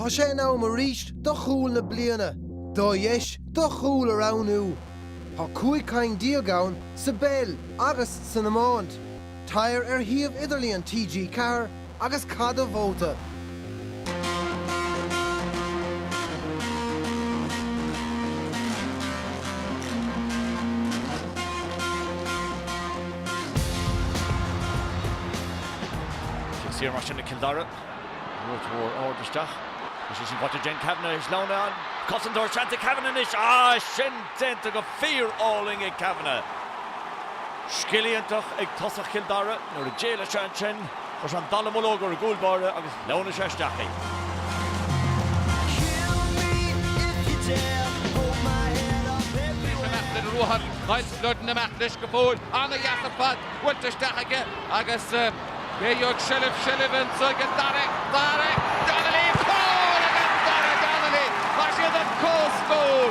Tá sé in am arís do chúl na bliana, do dheis do chúl a roghnú. Tá 15 ceann ann sa bpeil agus san iomáint. Téir ar shuíomh idirlíon TG4 agus caith do vóta. Cic saor mar sin ag Cill Dara. Rud mhór ard isteach. Tá sé sin faighte ag Jane Kavanagh. Sleamhnaithe an cosantóir seans ag Kavanagh anois. Ah, sin déanta go fíor-álainn ag Kavanagh. Scil iontach ag tosach Chill Dara nuair a d'éalaigh sé ansin. Chuir sé an dallamullóg ar an gcúl báire agus shleamhnaigh sé isteach í. Amach le ruathar Niall Sludden amach leis go fóill. Ana-dheas ar fad buailte isteach aige agus cé a gheobhaidh seilbh, seilbh anso ag Darragh, Darragh Donnelly, cúl ag Darragh Donnelly! Tá siad ar comhscór!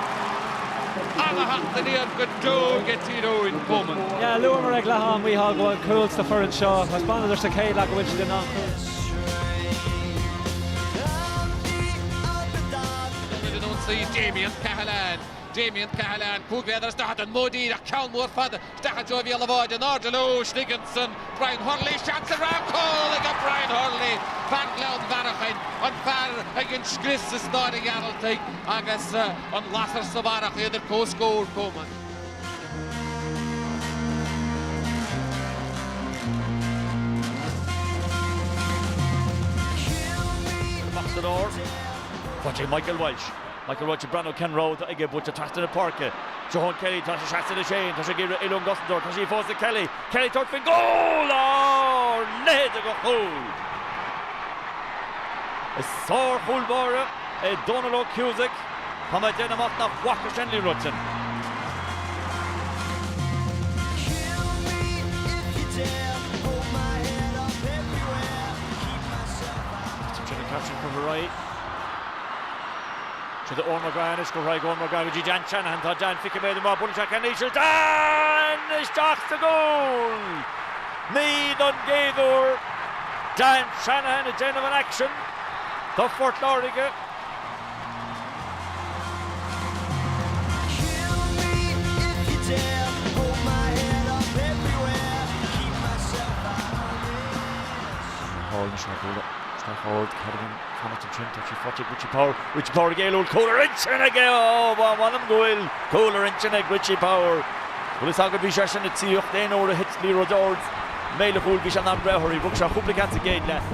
Ana-theacht aniar go deo ag Tír Eoghain, Coleman. Yeah, luamar ag leath am, Mícheál, go bhfuil cúl sa foireann seo. Thaispeánadar sa chéad leath go bhfuil siad in ann cúl. Ar an ionsaí, Damien Cahalane. Damien Cahalane, 5 mhéadar is 40 an modh díreach, ceann mór fada isteach i dtreo Bhéal an Bháid in airde leo istigh ansan. Brian Hurley, seans ar an gcúl ag Brian Hurley, fear Ghleann Bhearachain, an fear a dhein scrios i Stáid an Ghearaltaigh agus an lasair sa bharrach, iad ar comhscór, Coleman. Amach sa lár, faighte ag Michael Walsh. Michael Walsh ag breathnú cén rogha atá aige, buailte trasna na páirce. Siobhán Kelly, tá sé seasta leis féin, tá sé ag iarraidh éalú ón gcosantóir, tá sí fós ag Kelly, Kelly ag tabhairt faoin gcúl! Ár leithéid de chúl! Is sár-chúl báire é Dónal Óg Cusack, tá mé ag déanamh amach nach bhfaca sé an liathróid sin. Sin an ceart sin curtha ar aghaidh. Seo do Eoin McGrath anois curtha ar aghaidh ag Eoin McGrath go dtí Dan Shanahan. Tá Dan 20 méadar amach, buaileann sé ceann íseal. Dan isteach sa gcúl! Ní don gcéad uair Dan Shanahan ag déanamh an aicsin do Phort Láirge. Hall anois á bualadh isteach ard, Cadogan fanacht ansin, tá sí faighte ag Richie Power, Richie Power ag éalú, cúl ar intinn aige, ó mh'anam go bhfuil cúl ar intinn ag Richie Power. Bhfuil fhios agat bhí sé sin ag tíocht aon uair a thit liathróid ard i mbéal an chúil bhí sé in ann breith uirthi, rug sé chúpla ceann sa gcéad leath.